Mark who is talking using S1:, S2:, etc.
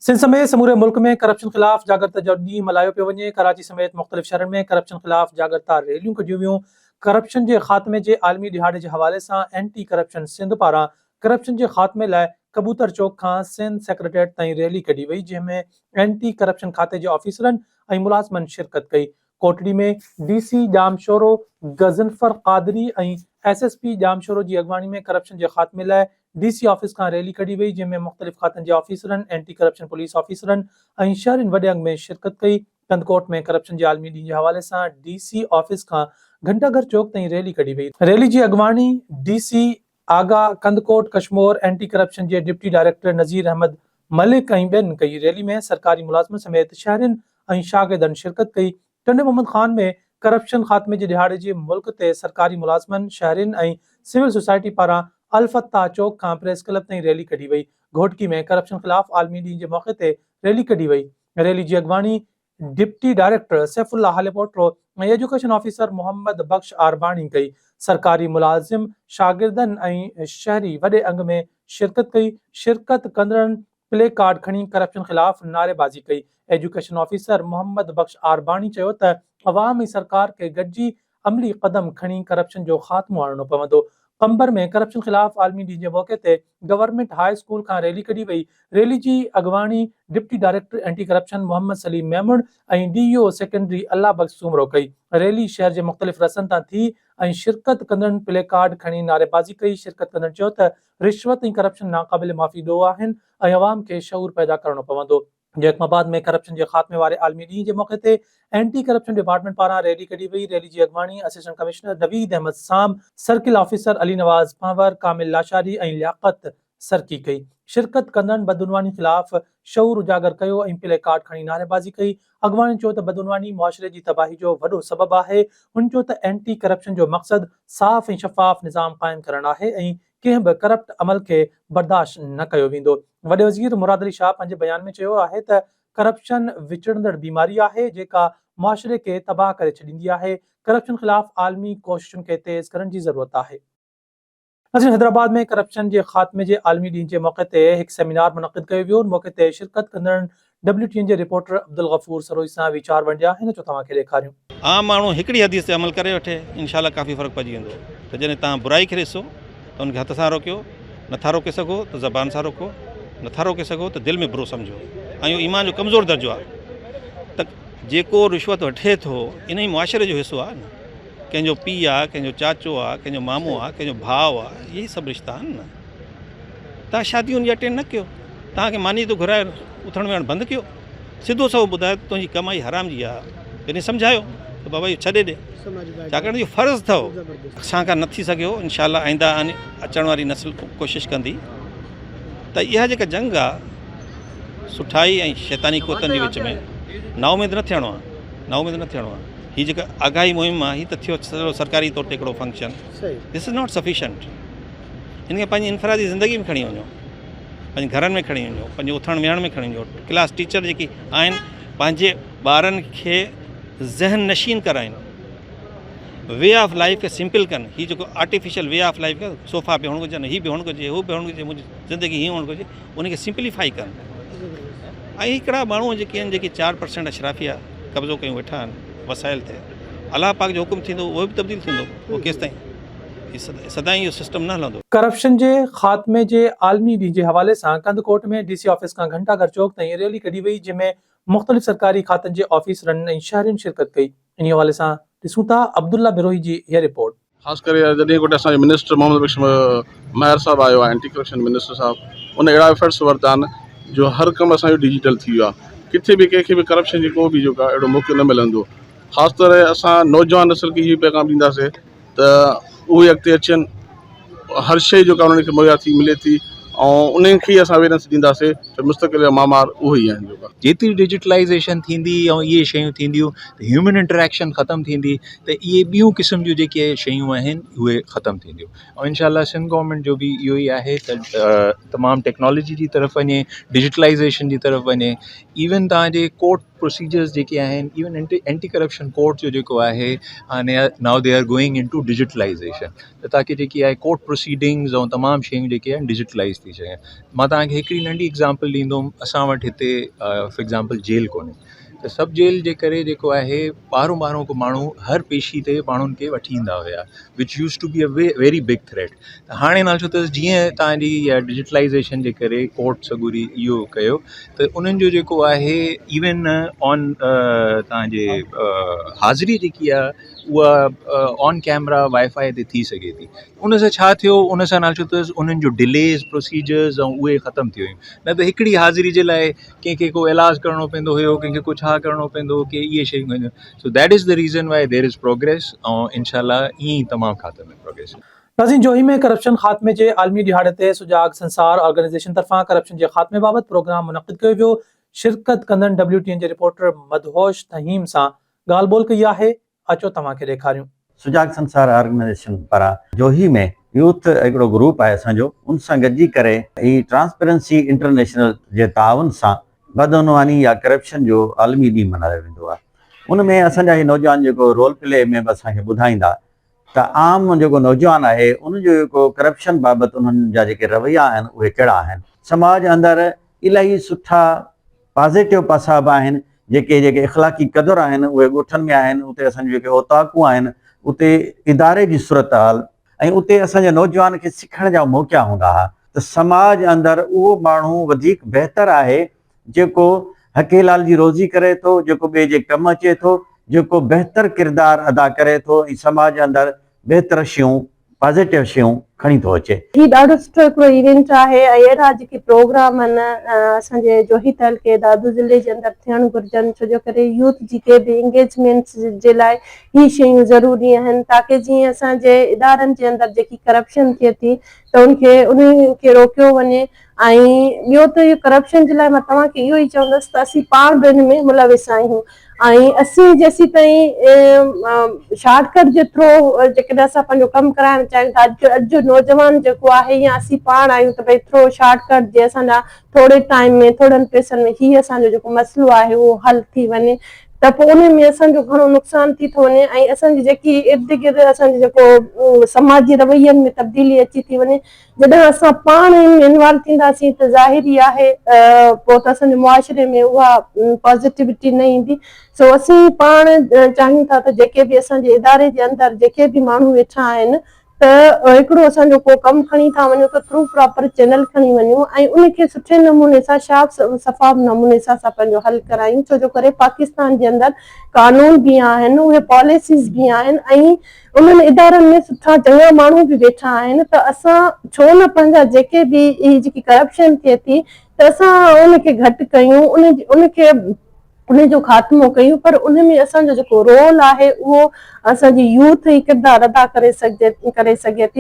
S1: سنڌ سميت سموري ملڪ ۾ ڪرپشن خلاف جاڳرتا جو ڏينهن ملهايو پيو وڃي، ڪراچي سميت مختلف شهرن ۾ ڪرپشن خلاف جاڳرتا ريليون ڪڍيون ويون، ڪرپشن جي خاتمي جي عالمي ڏهاڙي جي حوالي سان اينٽي ڪرپشن سنڌ پاران ڪرپشن جي خاتمي لاء ڪبوتر چوڪ کان سنڌ سيڪريٽريٽ تائين ريلي ڪڍي وئي جنهن ۾ اينٽي ڪرپشن کاتي جي آفيسرن ۽ ملازمن شرڪت ڪئي، Kotri ۾ D C Jamshoro Ghazanfar Qadri ۽ S S P Jamshoro جي اڳواڻي ۾ ڪرپشن جي خاتمي لاء ڊي سي آفيس کان ريلي ڪڍي وئي جنهن ۾ مختلف کاتن جي آفيسرن، اينٽي ڪرپشن پوليس آفيسرن ۽ شهرين وڏي انگ ۾ شرڪت ڪئي. ڪنڌڪوٽ ۾ ڪرپشن جي عالمي ڏينهن جي حوالي سان ڊي سي آفيس کان گهنٽا گهر چوڪ تائين ريلي ڪڍي وئي. ريلي جي اڳواڻي D C Agha Kandhkot Kashmore anti corruption جي ڊپٽي ڊائريڪٽر نذير احمد ملڪ ۽ ٻين ڪئي. ريلي ۾ سرڪاري ملازمن سميت شهرين ۽ شاگردن شرڪت ڪئي. ٽنڊي محمد خان ۾ ڪرپشن خاتمي جي ڏهاڙي جي ملڪ تي سرڪاري ملازمن، شهرين ۽ سول سوسائٽي پاران الفتاح چوڪ کان پريس ڪلب تائين ريلي ڪڍي وئي. گهوٽڪي ۾ ڪرپشن خلاف عالمي ڏينهن جي موقعي تي ريلي ڪڍي وئي. ريلي جي اڳواڻي deputy director Saifullah Halepoto ۽ education officer Muhammad Bakhsh Arbani ڪئي. سرڪاري ملازم، شاگردن ۽ شهري وڏي انگ ۾ شرڪت ڪئي. شرڪت ڪندڙن پلي ڪارڊ کڻي ڪرپشن خلاف نعريبازي ڪئي. ايجوڪيشن آفيسر محمد بخش عارباڻي چيو ته عوام ۽ سرڪار کي گڏجي عملي قدم کڻي ڪرپشن جو خاتمو آڻڻو پوندو. قمبر ۾ ڪرپشن خلاف عالمي ڏينهن جي موقعي تي گورنمينٽ هاء اسڪول کان ريلي ڪڍي وئي. ريلي جي اڳواڻي deputy director anti corruption Muhammad Saleem Memon ۽ D O secondary Allah Bakhsh Soomro ڪئي. ريلي شهر جي مختلف رستن تان ٿي ۽ شرڪت ڪندڙن پلي ڪارڊ کڻي نعريبازي ڪئي. شرڪت ڪندڙن چيو ته رشوت ۽ ڪرپشن ناقابل معافي ڏوهه آهن ۽ عوام کي شعور پيدا ڪرڻو پوندو. جيڪب آباد ۾ ڪرپشن جي خاتمي واري عالمي ڏينهن جي موقعي تي اينٽي ڪرپشن ڊپارٽمينٽ پاران ريلي ڪڍي وئي، ريلي جي اڳواڻي assistant commissioner Naveed Ahmed Sam, circle officer Ali Nawaz Panhwar, Kamil Lashari ۽ Liaquat Sarki ڪئي. شرڪت ڪندڙن بدعنواني خلاف شعور اجاگر ڪيو ۽ پلي ڪارڊ کڻي نعريبازي ڪئي. اڳواڻن چيو ته بدعنواني معاشري جي تباهي جو وڏو سبب آهي. هن چيو ته اينٽي ڪرپشن جو مقصد صاف ۽ شفاف نظام قائم ڪرڻ آهي ۽ ڪنهن به ڪرپٽ عمل کي برداشت نه ڪيو ويندو. وڏي وزير مراد علي شاهه پنهنجي بيان ۾ چيو آهي ته ڪرپشن وچڙندڙ بيماري آهي جيڪا معاشري کي تباهه ڪري ڇڏيندي آهي، ڪرپشن خلاف عالمي ڪوششن کي تيز ڪرڻ جي ضرورت آهي. ناظرين حيدرآباد ۾ ڪرپشن جي خاتمي جي عالمي ڏينهن جي موقعي تي هڪ سيمينار منعقد ڪيو ويو، ان موقعي تي شرڪت ڪندڙن ڊبليو ٽي اين جي رپورٽر عبدالغفور سروهي سان ويچار ونڊيا هن چو توهان کي ڏيکاريون.
S2: عام ماڻهو هڪڙي حديث تي عمل ڪري وٺي انشاء الله ڪافي فرق پئجي ويندو ته جڏهن توهان برائي کي ڏسو ته ان کي هٿ سان روڪيو نٿا روڪي سگهو ته زبان سان روڪو نٿا روڪي سگهو ته دل ۾ برو سمجهو ۽ اهو ايمان جو ڪمزور درجو آهي ته جيڪو رشوت وٺي ٿو ان ئي معاشري جو حصو آهي نه ڪنهن جو پيء آهي ڪنهن جو چاچو آهي ڪنهن جو مامو آهي ڪنهن جو ڀاء آهي اهي سڀ رشتا آهن نه توهان شادي ان جي اٽينڊ نه ڪيو توهان کي ماني ٿو گهرائي اٿڻ ويهڻ بند ڪيو سڌو سنئون ٻڌايو ته تنهنجي ڪمائي حرام جي آهي پهرين سمجهايو ته بابا اهو ڇڏي ڏي ڇاڪاڻ ته اهو فرض اٿو اسان کان نه ٿي سگهيو انشاء الله آئنده اچڻ واري نسل ڪوشش ڪندي ته اها جيڪا جنگ آهي سٺائي ۽ شيطاني قوتن جي وچ ۾ نااميد نه ٿيڻو آهي نااميد نه ٿيڻو آهي هي جيڪا آگاهي مهم آهي هي ته ٿيو سرڪاري طور تي هڪڙو function this is not sufficient ان کي پنهنجي انفرادي زندگي ۾ کڻي وڃو پنهنجي گهرن ۾ کڻي وڃو پنهنجي اٿڻ ويهڻ ۾ کڻي وڃو ڪلاس ٽيچر جيڪي آهن پنهنجي ٻارن کي ذهن نشين ڪرائين وي آف لائف کي سمپل ڪن هي جيڪو artificial way of life sofa به هئڻ گهرجن هي به هئڻ گهرجي هو به هئڻ گهرجي منهنجي زندگي هيئن هئڻ گهرجي ان کي سمپليفائي ڪن ۽ هڪڙا ماڻهو جيڪي آهن جيڪي 4% اشرافيا قبضو ڪيون ويٺا آهن وسائل تي الله پاڪ جو حڪم ٿيندو اهو به تبديل ٿيندو اهو ڪيستائين سدائين اهو سسٽم نه هلندو.
S1: ڪرپشن جي خاتمي جي عالمي ڏينهن جي حوالي سان ڪنڌڪوٽ ۾ ڊي سي آفيس کان گهنٽا گهر چوڪ تائين ريلي ڪڍي وئي جنهن ۾ مختلف سرڪاري کاتن جي آفيسرن ۽ شهرين شرڪت ڪئي انهي حوالي سان ڏسون ٿا عبدالله بروهي جي هيء رپورٽ.
S3: خاص ڪري جڏهن ڪوٽ اسان جو منسٽر محمد بخش مهر صاحب آيو آهي اينٽي ڪرپشن منسٽر صاحب ان اهڙا افرٽس ورتا آهن جو هر ڪم اسان جو ڊجيٽل ٿي ويو آهي ڪٿي به ڪنهن کي به ڪرپشن جي ڪو به جيڪو آهي اهڙو موقعو نه ملندو خاص طور اسان نوجوان نسل کي اهو پيغام ڏينداسين ته اهي اڳتي اچن هر شيء جيڪا انهن کي مهيا ٿي ملي ٿي ۽ انهن کي ئي اسان اويرنس ڏينداسين ته مستقبل جا معمار اهي ئي آهن جيڪا.
S4: جيتري ڊجيٽلائيزيشن ٿيندي ۽ اهي شيون ٿينديون ته هيومن انٽريڪشن ختم ٿيندي ته اهي ٻيون قسم جون جيڪي شيون آهن اهي ختم ٿينديون ۽ انشاء الله سنڌ گورنمينٽ جو به اهو ئي آهي ته تمام ٽيڪنالاجي جي طرف وڃي ڊجيٽلائيزيشن جي طرف وڃي ايون توهان جي ڪورٽ پروسيجرز جيڪي آهن ايون اينٽي ڪرپشن ڪورٽ جو جيڪو آهي هاڻي now they are going into digitalization ته تاڪي جيڪي آهي ڪورٽ پروسيڊنگز ۽ تمام شيون جيڪي آهن ڊجيٽلائز ٿي سگهن مان توهان کي هڪڙي ننڍي ايگزامپل ايگزامپل ڏيندم اسان وٽ هتي فار ايگزامپل جيل ڪونهي ته سب جيل جي ڪري جيڪو آهي ٻاهرون ٻاهرون ڪو ماڻهو هر پيشي تي ماڻهن کي وٺي ايندا هيا which use to be a very big threat ته هاڻي نال ڇو ته جيئن توهان جي اها ڊجيٽلائيزيشن جي ڪري ڪورٽ سڳوري اهو ڪيو ته انهن جو جيڪو آهي ايون آن توهان جي حاضري جيڪي آهي اها آن ڪيمرا وائي فائي تي ٿي سگهي ٿي ان سان ڇا ٿيو ان سان نال ڇو ته انهن جو ڊليز پروسيجرز ۽ اهي ختم ٿي ويون نه ته هڪڙي حاضري جي لاء ڪنهن کي ڪو ايلاز ڪرڻو پوندو هيو ڪنهن کي ڪو ڇا ڪرڻو پوندو هو ڪي اهي شيون هيون so that is the reason why there is progress ۽ انشاء الله ائين ئي تمام کاتن ۾ پروگريس
S1: ناظرين جوهي ۾ ڪرپشن خاتمي جي عالمي ڏهاڙي تي سجاڳ سنسار آرگنائيزيشن طرفان ڪرپشن جي خاتمي بابت پروگرام منعقد ڪيو ويو شرڪت ڪندڙن ڊبليو ٽي اين جي رپورٽر مدهوش ٿهيم سان ڳالهه ٻولهه ڪئي آهي اچو توهان کي ڏيکاريون.
S5: سجاڳ سنسار آرگنائيزيشن پاران جوهي ۾ يوٿ هڪڙو گروپ آهي اسان جو ان سان گڏجي ڪري هي ٽرانسپيرنسي انٽرنيشنل جي تعاون سان بدعنواني يا ڪرپشن جو عالمي ڏينهن ملهايو ويندو آهي ان ۾ اسان جا هي نوجوان جيڪو رول پلي ۾ به اسان کي ٻڌائيندا ته عام جيڪو نوجوان آهي ان جو جيڪو ڪرپشن بابت انهن جا جيڪي رويا آهن اهي ڪهڙا آهن سماج اندر الاهي سٺا پازيٽو پاسا به آهن، جيڪي جيڪي اخلاقي قدر آهن اهي ڳوٺن ۾ آهن، اتي اسان جون جيڪي اوطاقون آهن اتي اداري جي صورتحال ۽ اتي اسان جي نوجوان کي سکڻ جا موقعا هوندا ها ته سماج اندر اهو ماڻهو وڌيڪ بهتر آهي جيڪو حق حلال جي روزي ڪري ٿو، جيڪو ٻئي جي ڪم اچي ٿو، جيڪو بهتر ڪردار ادا ڪري ٿو ۽ سماج اندر بهتر شيون پازيٽو شيون کڻي ٿو اچي.
S6: هي ڏاڍو سٺو هڪڙو ايونٽ آهي ۽ اهڙا جيڪي پروگرام آهن اسان جي جوهي تعلقي دادو ضلعي جي اندر ٿيڻ گهرجن ڇو جو ڪري يوٿ جي ڪي به انگيجمينٽس جي لاء هي شيون ضروري آهن تاڪي جيئن اسان جي ادارن جي اندر جيڪي ڪرپشن ٿئي ٿي ته ان کي انهي کي روڪيو وڃي ۽ ٻيو ته اهو ڪرپشن جي لاء مان توهان کي اهو ئي چوندس ته اسين پاڻ به ان ۾ ملوث آهيون ۽ اسين جيسيتائين شارٽ ڪٽ جي ٿرو جيڪڏهن اسان پنهنجو ڪم ڪرائڻ چاهيون ٿا اڄ اڄ جو نوجوان جيڪو آهي يا اسين پاڻ آهيون ته ڀئي ٿرو شارٽ ڪٽ جي اسان جا ٿوري ٽائيم ۾ ٿورن پئسن ۾ هي اسان جو جيڪو مسئلو آهي اهو حل ٿي وڃي ته پوء ان ۾ اسان جو گهڻو نقصان ٿي ٿو وڃي ۽ اسان جي جيڪي ارد گرد اسان جي جيڪو سماجي روين ۾ تبديلي اچي ٿي وڃي جڏهن اسان پاڻ ان ۾ انوالو ٿينداسين ته ظاهر ئي آهي پوء ته اسان جي معاشري ۾ اها پازيٽيوٽي نه ايندي سو اسين پاڻ چاهيون ٿا ته جيڪي به اسان جي اداري جي اندر جيڪي به ماڻهو ويٺا آهن ته هڪڙو اسان جو ڪو ڪم کڻي ٿا وڃو ته ٿرو پراپر چينل کڻي وڃون ۽ ان کي سٺي نموني سان شاف شفاف نموني سان اسان پنهنجو حل ڪرايون ڇو جو ڪري پاڪستان جي اندر قانون به آهن اهي پاليسيز به آهن ۽ انهن ادارن ۾ سٺا چڱا ماڻهو به ويٺا آهن ته اسان ڇو نه پنهنجا جيڪي به هي جيڪي ڪرپشن ٿئي ٿي ته اسان ان کي گهٽ ڪيون ان ان کي ان جو خاتمو ڪيون پر ان ۾ اسان جو جيڪو رول آهي اهو اسان جي يوٿ ئي ڪردار ادا ڪري سگهجي ڪري سگهي ٿي.